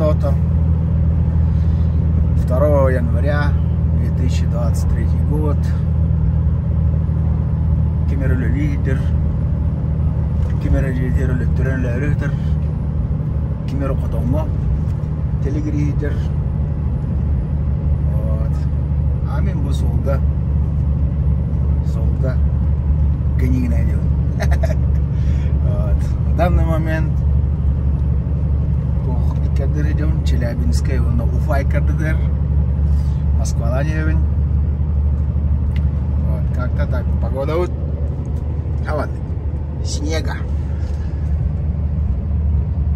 Доҕоттор. 2 января 2023 год. Ким эрэ үлэлиир, ким эрэ дьиэтигэр өлөттөрөн үлэлээри ыытар, ким эрэ хотоҥҥо тэлигириир. Вот. А мин бу суолга, суолга кэннигинэ диэн. Вот. На данный момент туох иккэрдэр дьон Челябинскай уонна Уфа иккэрдигэр Москвалаан иһэбин. Вот, как-то так. Погода вот вот, снега.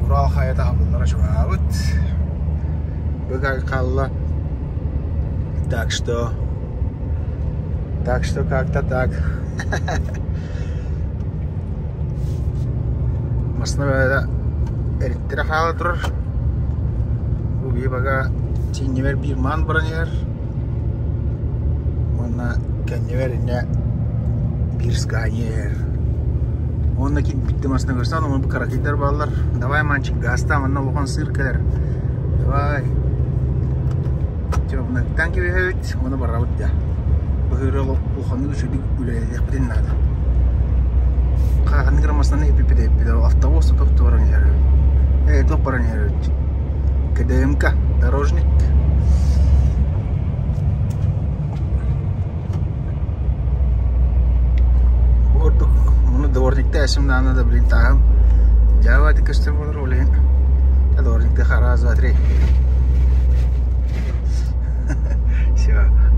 Урал хайата хабыллара чугаабыт. Быга хаалла. Так что так что как-то так. Массыына эриттэрэ хаала турар. Бу биһи бага синньибэр биир маан баран иһэр. Уонна кэннибэр инньэ биир Скания иһэр. Уонна ким биирдэ массыына көрсөн, ону бу кыракыйдар бааллар. Давай, мальчик, газта, манна улахан сыыр кэлэр. Давай. Чобунаттан кэбиһэбит, уонна барабыт да. Быһыыры улаханнык үчүгүйдүк үлэлэтиэхпитин наада. Ханнык эрэ массыынаны эппиппит эппит, автобус тох баран иһэр. Э, туох баран иһэр эбит. КДМК, дорожник. Бу курдук, муну дворникта эсим наана да блин тааһым. Дьаба көстөр болор ол иһин. Дворникта раз, два, три. Все,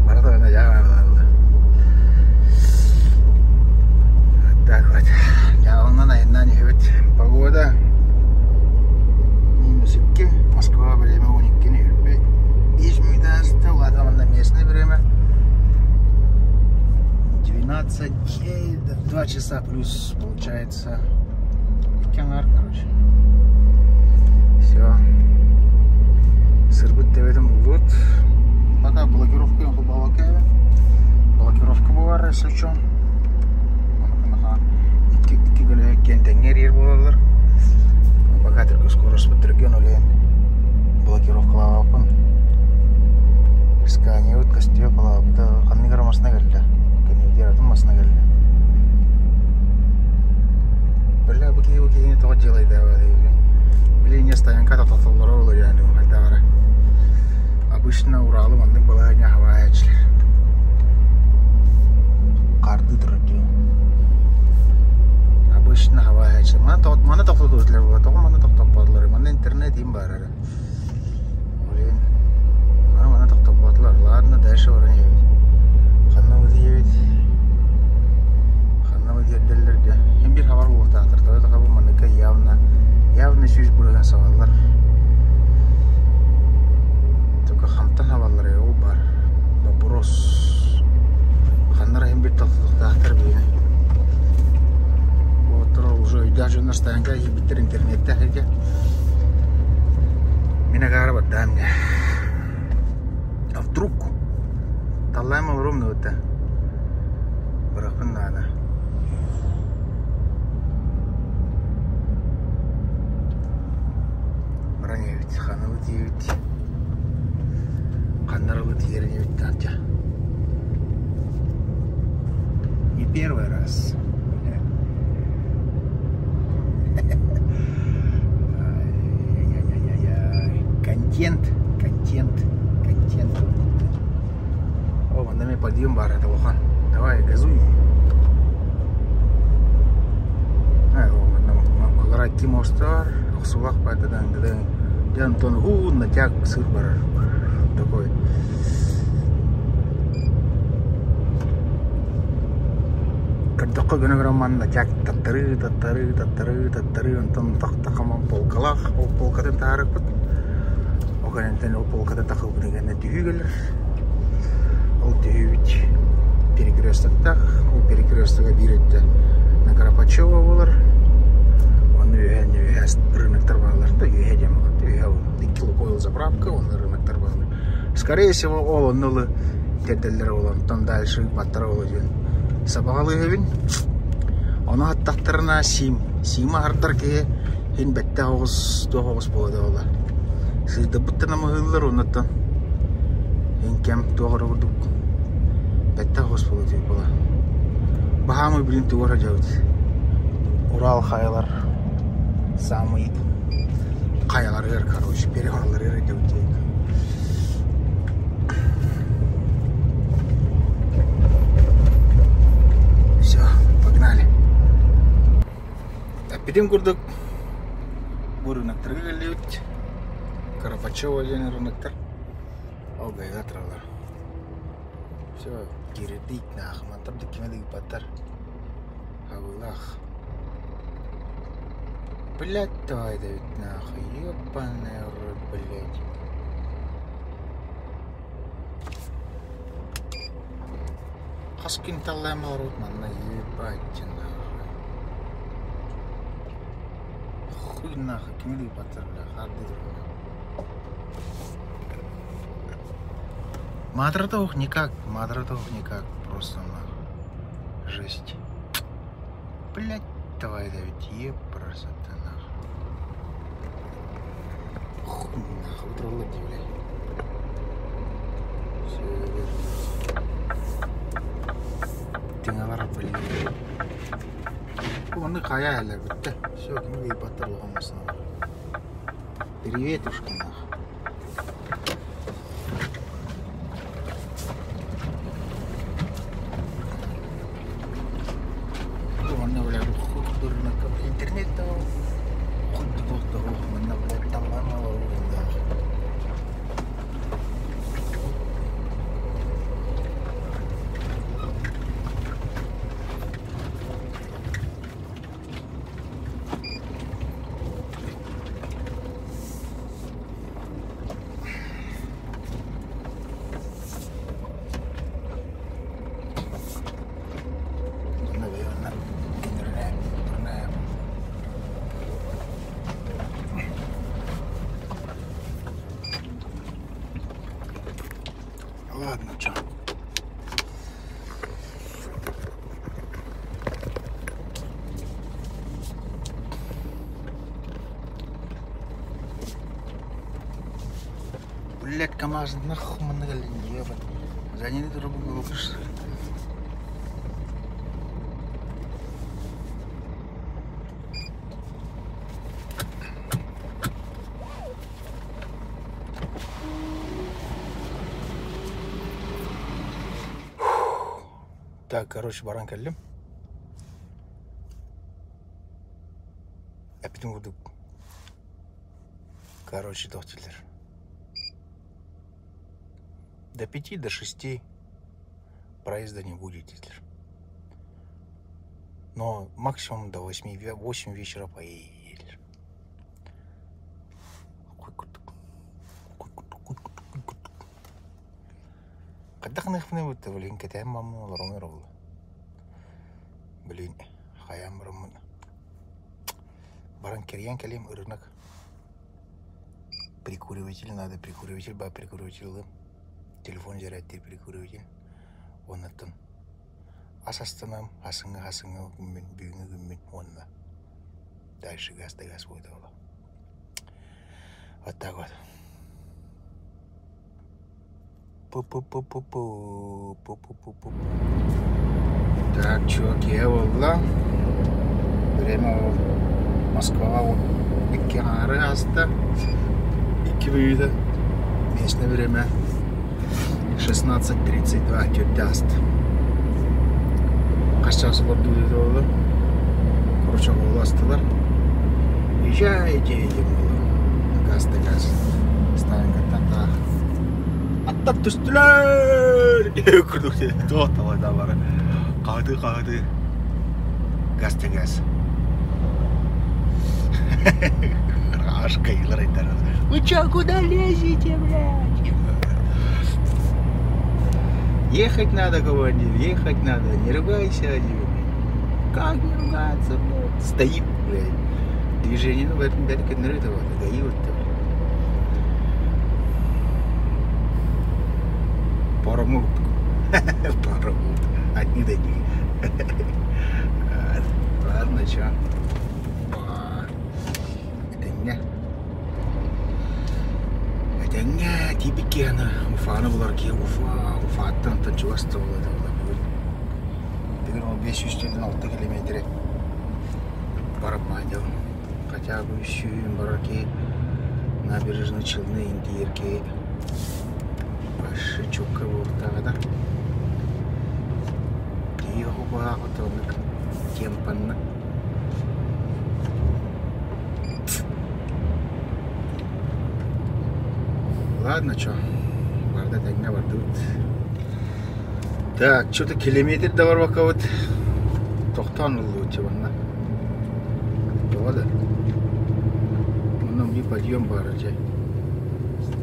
барата дьаба Вот так вот. Дьаалынан айаннаан иһэбит. Погода минус 2. Москва время 12 5 минут Ладно, на местное время. 12, 2 часа плюс получается. Кенар, короче. Все. Сырбыт төбөтүн булбут. Пока блокировка холбообокка Блокировка баар, если что. Икки икки көлөһө иккиэн тэҥҥэ эрийэр буолаллар. Пока только скорость түргэн үлээн блокировкалаабаппын. Сканиябыт көстүө калаабыта ханнык эрэ массыына кэллэ. Кэннибитигэр атын массыына кэллэ. Бля, бу киһи бу киһини тоҕо дьыалайдаабат Били не стоянка тохтотоллоро олорьяны хайдах эрэ. Обычно Уралы маннык балаһыанньа хабаайаччылар. Хардыы турар дии. Обычно хабаайаччылар. Маны тоҕо маны тохтотуо буолла. Тоҕо маны тохтоппотулар? Манна интернет им баар эрэ. Блин. Маны маны тохтоппотулар. Ладно, дальше баран иһэбит. Ханна бу тиийэбит? Ханна бу тиэрдэллэр дьэ. Син биир хабар буолуохтаахтар. Тоҕо диэтэххэ бу манныкка явно явно 100% сабаллар. Только хантан хабаллар ол баар. Вопрос. Ханна эрэ син биир тохтотуохтаахтар биһини. Уолаттар уже өйдөөх дьоннор стоянка киирбиттэр интернеттээх сиргэ. Мин агаара бардаам дьэ. А вдруг таллаам олоруом да бырахпын наада. Баран иһэбит, ханабыт иһэбит, ханнарабыт иһэрин иһэбит таһырдьа. Не первый раз. Ай-яй-яй-яй. Контент, контент, контент. О, манна эмиэ подъем баар этэ улахан. Давай, газуй. Аллара икки мостар, охсулах бададан Дьэ онтон уһун натяг сыр барар такой. Көрдөххө гына гынан манна натяг таттарыы таттарыы таттарыы таттарыы онтон тахтахаман полкалаах ол полкатын таарыкпыт. Ол кэнниттэн ол полката тахылбытын кэннэ түһүү кэлэр. Ол түһүүбүт перекрестоктаах. Ол перекрестога биир өттө на Карпачева буолар. Онно үөһэ үөһэ рыноктар бааллар да үөһэ диэн буолар. Үөһэ ол икки Лукойл заправка уонна рыноктар бааллар. Скорее всего ол онно ылы тиэрдэллэрэ буолуо. Онтон дальше ыыппаттара буолуо диэн сабаҕалыыһыбын. Ону аттахтарына Сим. Сима аһардар киһи Иһин бэттэх оҕус, туох оҕус буолуо да буолла. Сыырдарбыттан амыһыыллар уоннаттан иҥкэм туох эрэ курдук бэттэх хоспула буола. Баһаамай билин тугу сылдьабыт. Урал хайалар самый хайаларыгар короче перевалларыгар сылдьабыт диэн. Все, погнали. Эппитим курдук бу рыноктарга кэллибит. Карапачева диэн рыноктар. Ол гайга тураллар. Все, кирдик наахмантар да кими да ыыппаттар. Абыылаах. Блядь, давай да ведь нахуй, ебаный рот, блядь. Хас квинталлаан баҕарабыт манна ебать нахуй. Хуй нахуй, кими да ыыппаттар, бля, харды тураллар. Маатырата никак, маатырата никак, просто нахуй. Жесть. Блять, давай давить, еб-красота нахуй. Хуй нахуй, тураллар дии, блядь. Все, Тыҥалар, блин. Оны хайа әлі бітті. Все, кімге ыыппаттар улахан массыыналар. Приветушки нахуй. Уонна бля интернет да хуй да манна блядь таллаан олорор Ладно, чё. Блять, КамАЗ нахуй манна ебать. За ней дорогу Так, короче, баран кэллим. Эппитим курдук. Короче, дохтилер. До 5, до 6 проезда не будет, диэтилэр. Но максимум до 8, 8 вечера поедешь. Хайдах гыныахпыный бутта, блин, кэтээн маммын олорон эрэ буолла. Блин, хайаан бараммын баран кэрийэн кэлиэм ырынак. Прикуриватель надо, прикуриватель баа прикуриватель ылыам. Телефон дьэрээттиир прикуриватель. Уоннаттан ас астанам, асыҥҥа асыҥҥа күммүн, бүгүҥҥү күммүн уонна дальше газ да газ будет буолла. Вот так вот. Пу-пу-пу-пу-пу, пу-пу-пу-пу. Так, чуваки, я буолла. Время Москваҕа икки аҥаары ааста. Икки мүнүүтэ. Местное время 16.32 түөртэ ааста. Хас чаас олордуу буолла. Короче, астылар. Езжайте, диэн буолла. Газ да газ. Ставим таах. Аттап түстүлэр! Курдук туох да бары. Хаһытыы хаһытыы. Газ да газ. Аж гаилар айтар. Вы чё, куда лезете, блядь? Ехать надо, командир, ехать надо. Не ругайся, один. Как не ругаться, блядь? Стоит, блядь. Движение, ну, в этом бәрі вот, гаи вот. Пару Пару Одни такие. Ладно, чё. Это не. Этэҥҥэ тиийбит киһи аны Уфаны булар киһи Уфа, Уфаттан онтон чугас да буолуо этэ бүгүн. Бүгүн ол 546 километры барып маайдабын. Хотя бы үс сүүһүн барар киһи Набережные Челны тиийэр киһи вообще чуокка буолуохтаах этэ. Киһи баҕаҕыт оннук темпанна. Ладно, чё, барда тэҥҥэ бардыбыт. Так, что-то километр да барбаккабыт. Тохтоон ыллыбыт чэ манна. Тоҕо да? Манна биир подъем баара чэ.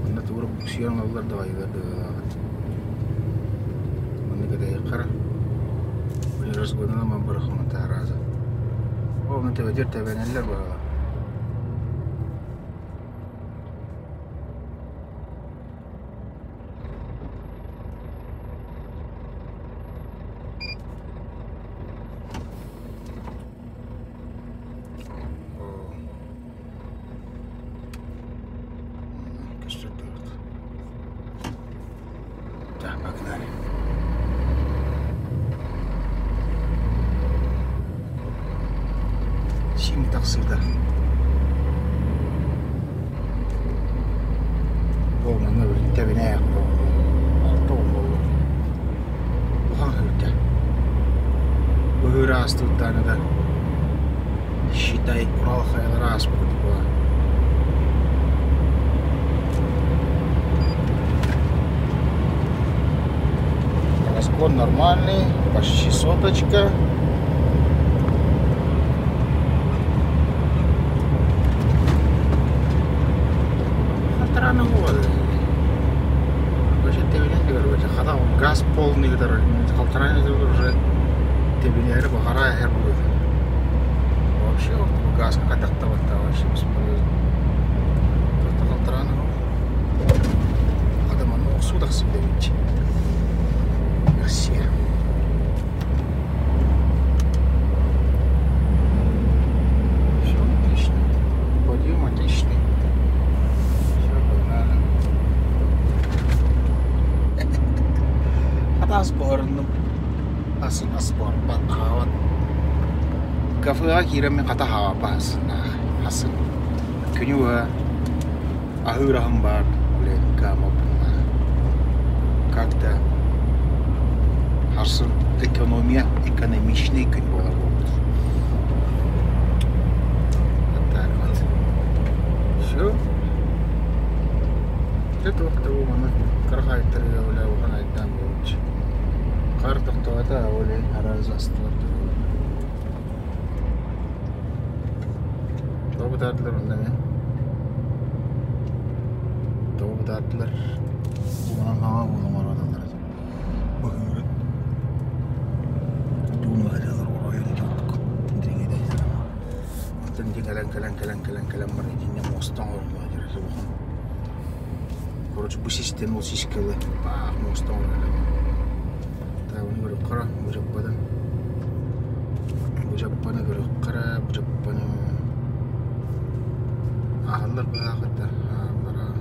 Манна тугу буксуйан ылаллар да айылар быһыылааҕыт. Манна кэтэһиэххэ разгонунан бырахыммыта арааза. Ол ону тэбэтэр тэбэнэллэр быһыылаах. Так, погнали. Сим тахсыыта. Ол манна тэбинээх 6 буолла. Улахан ыһыырда. Быһыыр аастыбыттааны да считай Урал хайалара ааспыт буолар. Разгон нормальный, почти соточка. Халтараны буолар. Вообще тэбинэн короче, хата газ полный который халтараны уже тэбинэри баҕара эһэр будет. Вообще газ катахтабатта вообще бесполезно. Халтараны Адам аны охсуу тахсыбыт эбит. Россия. Все отлично. Подъем отличный. Все, погнали. Хатаас буһарынным. Асын ас буһарбат, аһаабат. Кафеҕа киирэммин хата аһаабаппа аһасыннаах. Асын. Күнү быһа аһыыр аһым баар, блин, каамаппыннаах. Как-то харсын экономия, экономичный күн буолар буолбут. Вот так вот. Все. Дьэ туох да бу маннык кыра хаайтарыга бля улахан айдаан буолчу. Хаар тохтоото, ол иһин араас астылар тураллар. Тоҕо бытаардылар онно эмиэ? Тоҕо бытаардылар? Уонан хаҥа уолан оҥоротоллор этэ. Быһыыры тугун ыһыалар оройун курдук дириҥэтэ. Оттон ити кэлэн кэлэн кэлэн кэлэн кэлэн баран итиннэ муоста оҥоруллан дьэрэ улахан. Короче, бу система ол сискэ ыла баах муоста оҥороллор. Таабыны көрүөххэ бу дьаппадан бу дьаппаны көрүөххэ бу дьаппаны ааһаллар быһаахыта ааһаллар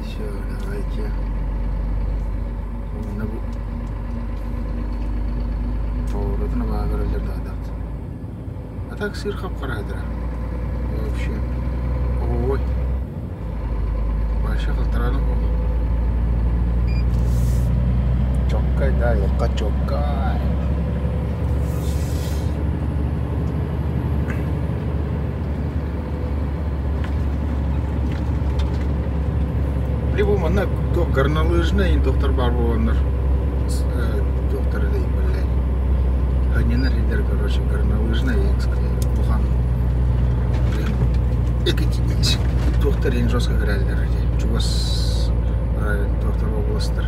все давайте уонна бу поворотун абааһы көрөллөр да а так сыр хап-хара этэрэ вообще ой вообще халтарааны чоккай да йокка чоккай Били бу манна туох горнолыжный доктор баар буоланнар доктор блядь Ханнинар иһэр короче горнолыжный улахан туохтар иһин жестко кирэллэр ити чугас доктор областар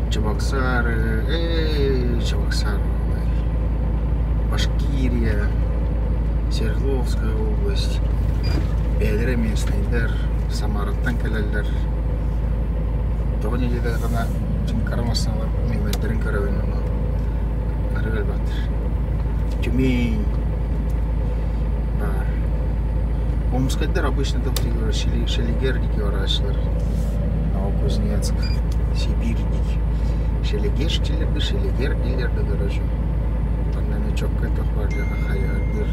Чебоксары эй Чебоксары Башкирия Свердловская область бэйэлэрэ местныйдар Самараттан кэлэллэр тоҕо нэдиэлэҕинэ чыҥкара массыыналар нүөмэрдэрин көрөбүн ону арыгы элбэхтэр Тюмень баар. Омскайдар обычно тохтууллар Шелегер диэки барааччылар. Новокузнецк, Сибирь диэки. Шелегеш дииллэр да, Шелегер дииллэр да, короче. Онно эмиэ чоккай тох бар диэхэ хайыһардыыр.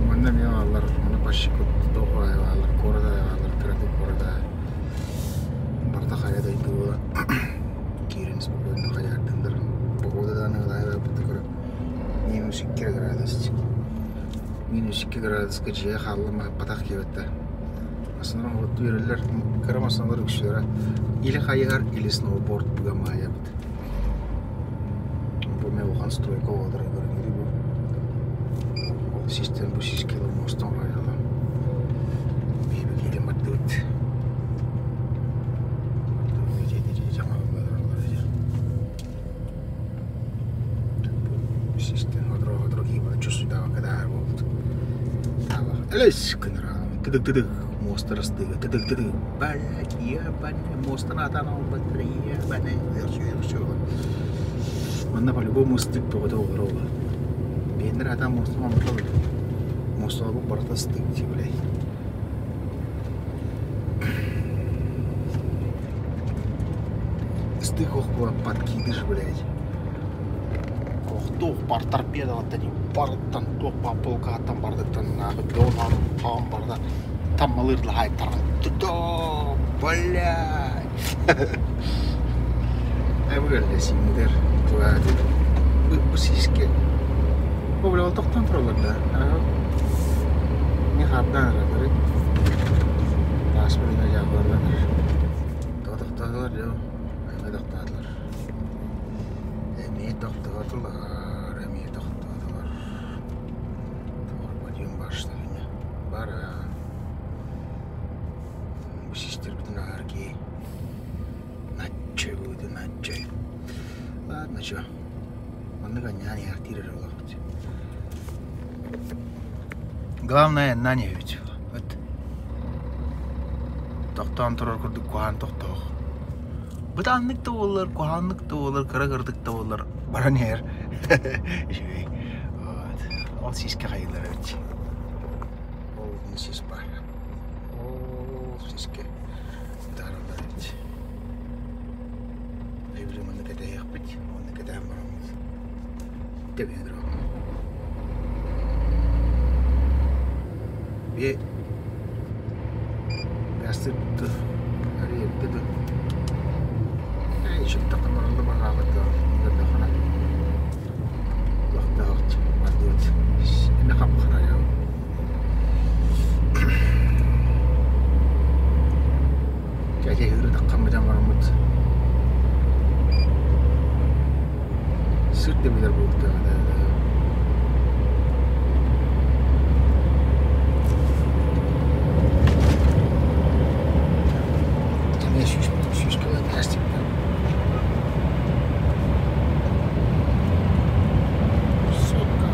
Манна эмиэ бааллар, манна почти туох бааллар, куорат аайы бааллар, кыракый куорат аайы. Барыта хайа дойду буолан киирэн спокойно хайаардыыллар. Погода даҕаны ылаайы барбыта көрө -2 градус. -2 градуска дьиэ хаалла батах киэбэттэ. Основном вот үөрэллэр, кыра массыыналар үксүлэрэ или хайыһар, или сноуборд быга маайабыт. Бу эмиэ улахан стройка оҕолоро көрүҥүрү бу. Ол систэн бу сис кило мостон района. Биһиги киирэн бардыбыт. Тыдык-тыдык муостар астыга тыдык-тыдык блядь ебаный муостан атан албаттар ебаный Манна по-любому ыстык бөҕөтө олоро олор. Биэннэр атаан муостан оҥордо муосталарбыт барыта ыстык дии блядь. Ыстык ох подкидыш, блядь. Ох, туох бар торпедалаттан барыттан туох баар полкааттан бардыттан нахуй донан хаан барда таммалыыр лаһайтаран тутоо блядь Эбүгэллэ сиҥдэр бу сиискэ бу бля ол тохтон тураллар да не хардаан эрэллэр таас билинэ дьаабылаллар тоҕо тохтоотулар дьэ эмиэ тохтоотулар эмиэ тохтоотулар эмиэ тохтоотулар подъем башня бара бу систербитин аһар киһи наччой будет наччой ладно чё маннык анньаан иһэхтиир эрэ буоллахпыт главное на не ведь вот тохтоон турар курдук куһаан тохтоох бытааннык да буоллар куһааннык да буоллар кыра кырдык да буоллар баран иһэр үчүгэй вот ол сиискэ хайыылар эбит ол сис баар ол сискэ бытаараллар эбит Эбили манна кэтэһиэхпит уонна кэтэһэн бараммыт тэбиһэн туруохпут Бие Гастырбыт арыйбыт ду Ишиттахха баралла бараабыт көрдөххүнэ туохтаах бардыбыт эмэ хап-хара Кэтэһиир таххан бараммыт сыр да билэр буолуохтаах этэ Эмиэ сүүс сүүс километр Сотка.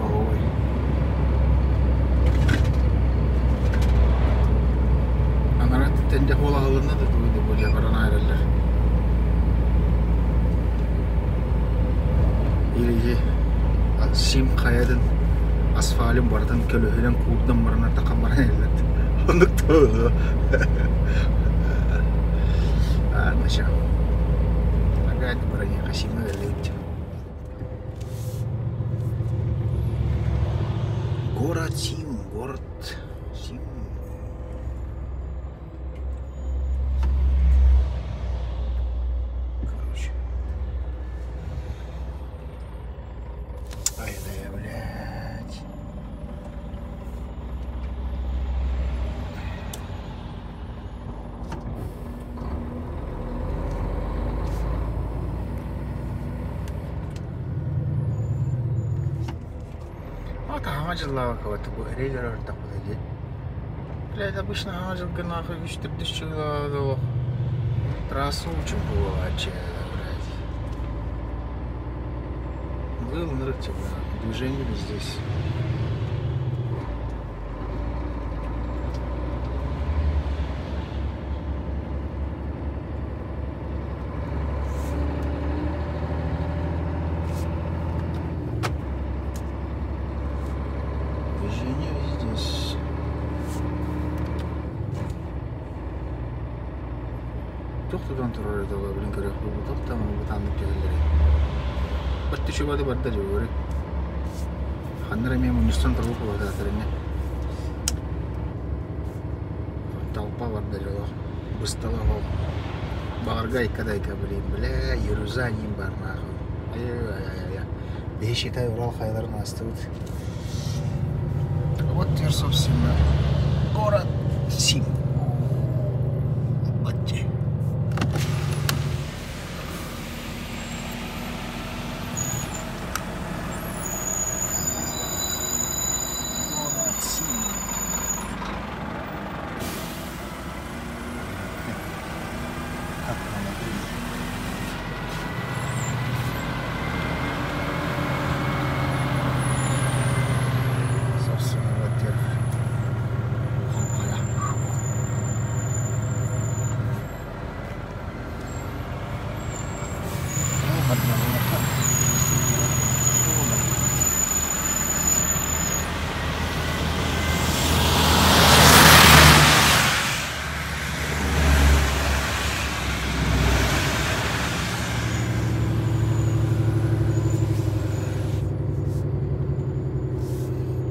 Ой. Анараа тэнде хуолаһылынна да тугуй да буолуо баран аайраллар. Или сим хайатын асфалын барытын көлөһүнэн куурдан баран артахан баран иһэллэр. Оннук туолуо. Ладно, Опять броня сильно летит. Город Сим, город Сим. Короче. Ай, да, блядь. Хаҥа дьыллаабакка бу рейдер ырыттахпыта дии. Блядь, обычно хаҥа дьылга нахуй үс төрдүс дьыллаах трасса лучше буолааччы, блядь. Был нырык движение здесь. Движение здесь. Туох тутан турар этэ билин көрүөх буолбутах да бытааннык түһэллэрий. Бэрт үчүгэй барда дьөгүөрү. Ханна эрэ эмиэ мунньустан турбут буолуохтаахтар ини. Толпа барда дьоло. Быстала оһох. Баҕарга айка да айка блин, бля, Иерусалим бар нахуй. Ай-ай-ай-ай. Биһи считай Урал хайаларын аастыбыт. Вот теперь, собственно, город Сим. Вот те. Город Сим. Собственно, во-первых,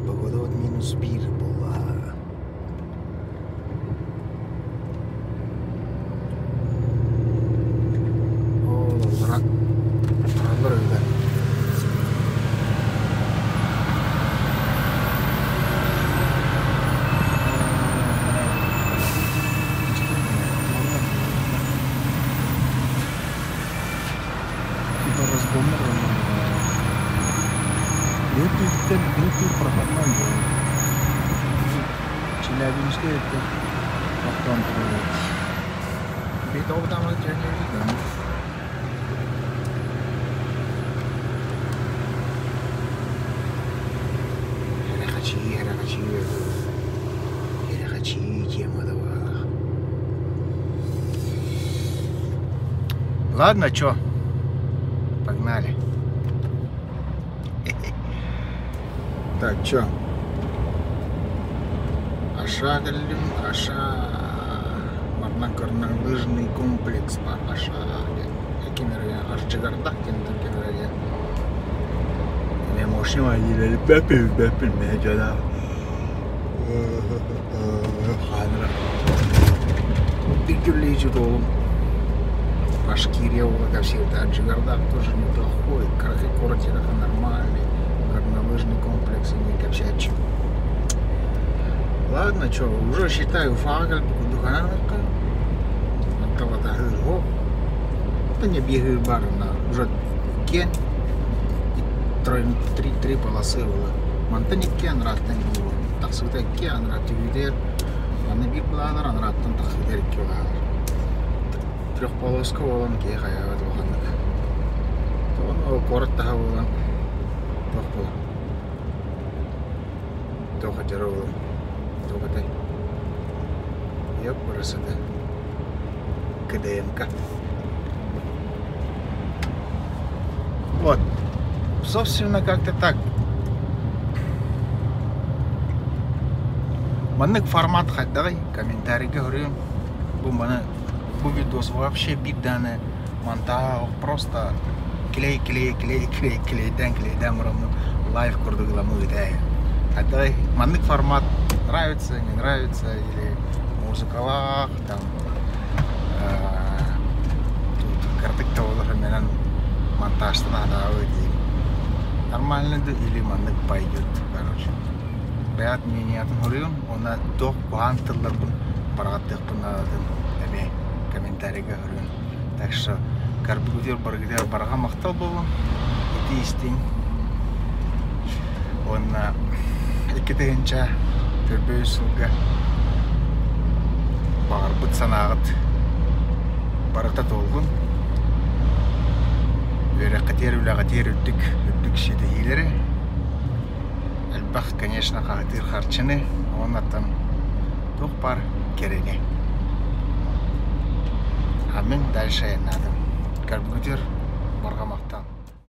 Погода вот минус биир буолла. Оо, тураллар öyle. Типа разгоннар Биир биир проходной Челябинская это потом Бит там тема Ладно, чё, погнали. Так, чё? Аша кэллим, Аша. Манна горнолыжный комплекс бар Аша диэн. Кемерове Арчыгардах диэн Кемерове. Эмиэ мощный диилэр бэппин бэппин мэ дьоно. Ханыра. Бирдюллейчи уолум. Башкирия уола всегда. Джигардах тоже неплохой. Город нормальный. Горнолыжный комплекс и не копсячий. Ладно, что, уже считаю фагал духанарка. Да не бегаю барна. Уже кен три, три, три полосы было. Мантан икки анраттан было. Тахсыбыта икки анрат түгүдэр. Манна биир былаалар анраттан тахсыбытар икки былаалар. Трехполоска буолан киһи хайаабат улаханнык. Тоҕон куорат таһа буолан туох буолан. Туох дьара буолан. Туох этэй? Ёп, красота. КДМК. Вот. Собственно, как-то так. Маннык формат хайдаҕый комментарийга көрүөм. Бу маны бу видос вообще биир даҕаны монтаж просто клей клей клей клей клейдээн клейдээн бараммын лайв курдук ыламмын ыытаайы. Хайдаҕый маннык формат нравится, не нравится или музыкалаах там тут кырдык да буолар менен монтажтан адаабы диим. Нормально да или маннык пойдет, короче. Бэйэт мнениятын хоруйун уонна туох куһаҕан тылларбын барҕаттыахпын наадатын эмиэ комментарийга хоруйун. Так что көрбүгүтүгэр барыгытыгар барҕа махтал буоллун. Ити истиҥ. Уонна 2000 сылга баҕарбыт санааҕыт барыта туоллун. Үөрэххитигэр, үлэҕитигэр үрдүк, үрдүк ситиһиилэри. Элбэх, конечно, хаһытыыр харчыны, уонна туох баар кэрэни. А мин дальше айаннаатым. Көрбүгүтүгэр барҕа махтал.